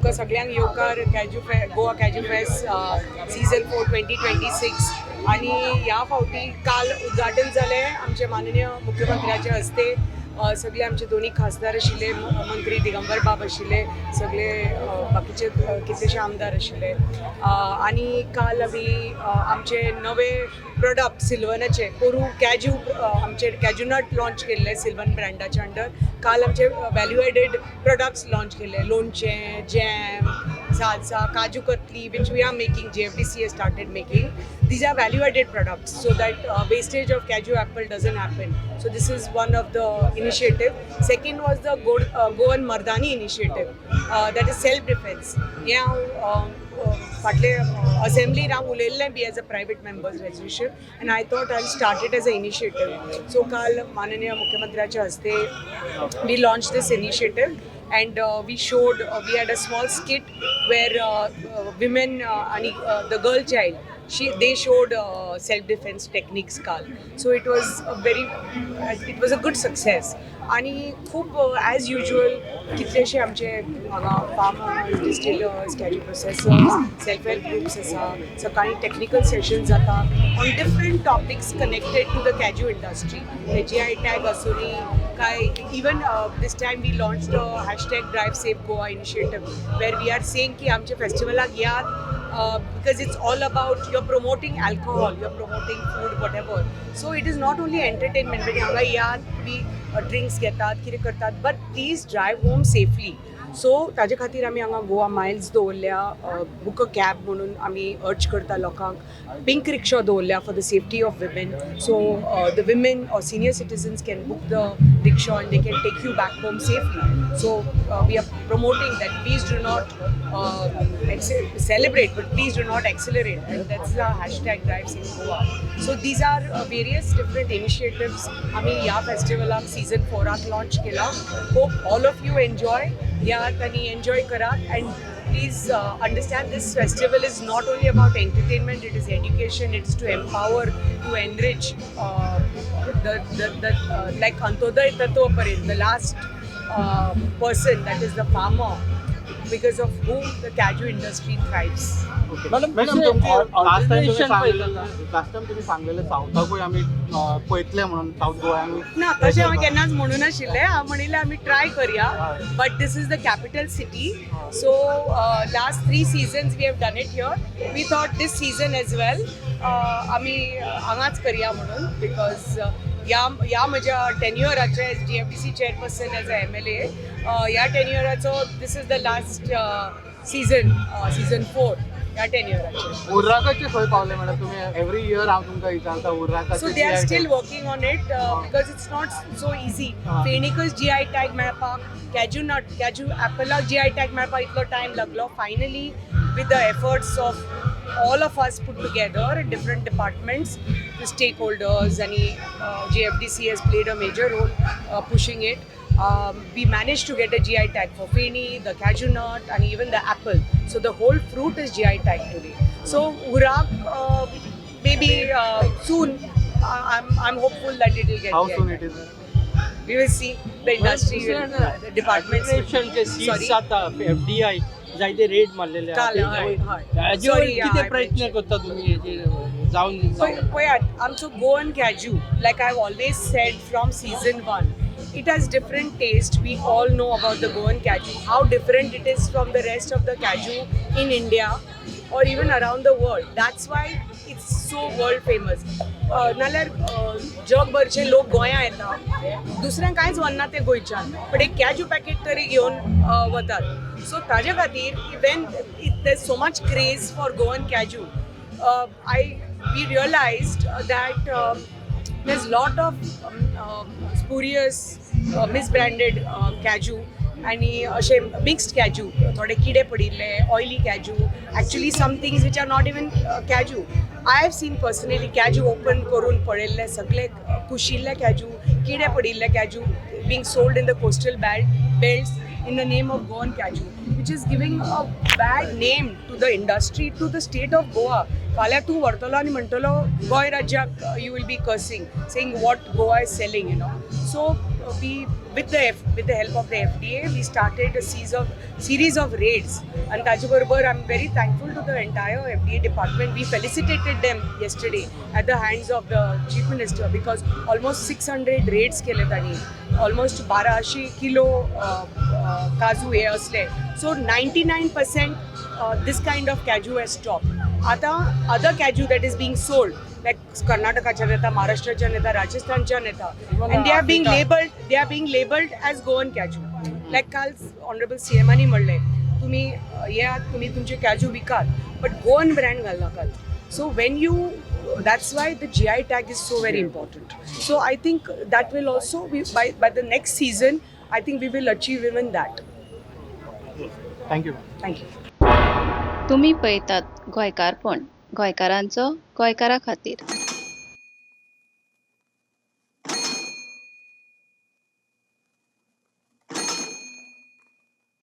तुमकां सगळ्यांक येवकार कॅज्यू फे Goa Cashew Fest season 4 2026. आनी ह्या फावटी काल उद्घाटन जालें आमचे माननीय मुख्यमंत्र्याच्या हस्ते. सगळे आमचे दोन्ही खासदार आशिल्ले, मंत्री दिगंबर बाब आशिल्ले, सगळे बाकीचे कितलेशे आमदार आशिल्ले. आनी काल आमी आमचे नवे प्रोडक्ट सिल्वनाचे, पोरू कॅज्यू, आमचे कॅज्यू नट लॉन्च केल्ले सिल्वन ब्रँडाच्या अंडर. काल आमचे व्हॅल्यू एडेड प्रोडक्ट्स लॉन्च केले, लोणचें, jam, salsa, kaju katli, which we are making, GFDC has started making. These are value added products so that wastage of cashew apple doesn't happen. So this is one of the initiative. Second was the Goan Mardani initiative, that is self defense. हें हांव फाटले असेंब्लीन हांव उलयल्लें B as a private member's resolution and I thought I start it as a initiative. So काल माननीय मुख्यमंत्र्याच्या हस्ते we launched this initiative and we showed we had a small skit where women and the girl child, she they showed self defense techniques काल. So it was a good success. आणि खूप as usual कितलेशे आमचे हांगा farmers, distillers, cashew processors, self help groups आसा. सकाळी technical sessions जाता on different topics connected to the cashew industry. GI tag आसूनी काय, even this time we launch the #DriveSafeGoa initiative, where we are saying की आमच्या फेस्टिवलाक यात, because it's all about, you're promoting alcohol, you're promoting food, whatever. So it is not only entertainment, but हांगा यात बी drinks घेतात, कितें करतात, but please drive home safely. So ताजे खातीर आमी हांगा गोवा मायल्स दवरल्या, बूक अ कॅब म्हणून आमी अर्ज करता लोकांक. पिंक रिक्शा दवरल्या for the safety of women, so the women or senior citizens can book the rickshaw and they can take you back home safely. So we are promoting that please do not celebrate, but please do not accelerate. And that's the #DriveSafeGoa. So these are various different initiatives आम्ही या फेस्टिवलाक season फोराक launch केला. Hope all of you enjoy. यात आणि enjoy करात and please understand, this festival is not only about entertainment, it is education, it's to empower, to enrich the like Antyodaya तत्व, the last person, that is the farmer, because of whom the cashew industry thrives. Madam, madam, तुमची last time तुम्ही organisation सांगलेलं, last time तुम्ही सांगलेलं साऊथाकूय आमी पळयतले म्हणून, south गोव्यान. ना, तशें हांवें केन्नाच म्हणून नाशिल्लें. हांव म्हणिल्लें आमी ट्राय करया, but this is the capital city, so last three seasons we have done it here. We thought this season as well आमी हांगाच करया म्हणून, because ह्या म्हज्या टेन्युअराचे as GFDC chairperson, as a MLA, ह्या टेन्युअराचो this is the last season, season 4 ह्या टेन्युअराचे. उर्राकाचे खंय पावले मॅडम तुम्ही? एव्हरी इयर हांव तुमकां विचारता उर्राकाचे. So they are still working on it because it's not so easy. फेणीकच GI tag मेळपाक, कॅज्यू नट, कॅज्यू ॲपलाक जीआय टॅग मेळपाक इतलो टायम लागलो. Finally, with the efforts of all of us put together, different departments, the stakeholders, and GFDC has played a major role pushing it. We managed to get a GI tag for Feni, the cashew nut, and even the apple. So the whole fruit is GI tagged today. So Urrak, maybe soon. I'm hopeful that it will get how GI soon tag. It is? We will see. The industry, will, the departments. चे Sorry. Seeds आता FDI जायते red मारलेले. काल, हय, हय. हाजेवर Sorry, कितें I प्रयत्न mentioned. करता तुम्ही हेजेर जावन जावन? पळयात, आमचो Goan cashew, like I always said from season 1, it has different taste. We all know about the Goan cashew, how different it is from the rest of the cashew in India or even around the world. That's why it's so world famous. नाल्यार जगभरचे लोक गोंया येता, दुसऱ्यांक कांयच व्हरना ते गोंयच्यान, but एक कॅज्यू पॅकेट तरी घेवन वतात. सो ताजे खातीर when there's so much craze for Goan cashew, I we realized that there's lot of spurious, misbranded cashew आणि असे मिक्स्ड कॅज्यू, थोडे किडे पडिल्ले, oily cashew, actually some things which are not even cashew. I have seen personally cashew open करून पळयल्ले, सगळे कुशिल्ले cashew, किडे पडिल्ले cashew being sold in the coastal belts in the name of Goan cashew, which is giving a bad name to the industry, to the state of Goa. फाल्यां तूं व्हरतलो आनी म्हणटलो गोंय राज्याक, you will be cursing, saying what Goa is selling. So So we with the help of the FDA we started a seize of series of raids. आनी ताजे बरोबर I am very thankful to the entire FDA department. We felicitated them yesterday at the hands of the chief minister because almost 600 raids केले तांणी, almost 1200 kilo काजू हे असले. So 99% this kind of cashew has stop. आतां other cashew that is being sold, like कर्नाटकाच्यान येता, महाराष्ट्राच्यान येता, राजस्थानच्यान येता, and they are being labelled they are being labelled as Goan cashew. Like काल ऑनरेबल सी एमानी म्हणलें, तुमी येयात, तुमी तुमचे कॅज्यू विकात, बट गोवन ब्रँड घालनाकात. So when you that's why the GI tag is so very important. So I think that will also by the next season I think we will achieve even that. Thank you. Thank you. तुमी पळयतात गोंयकारपण, गोंयकारांचो गोंयकारा खातीर.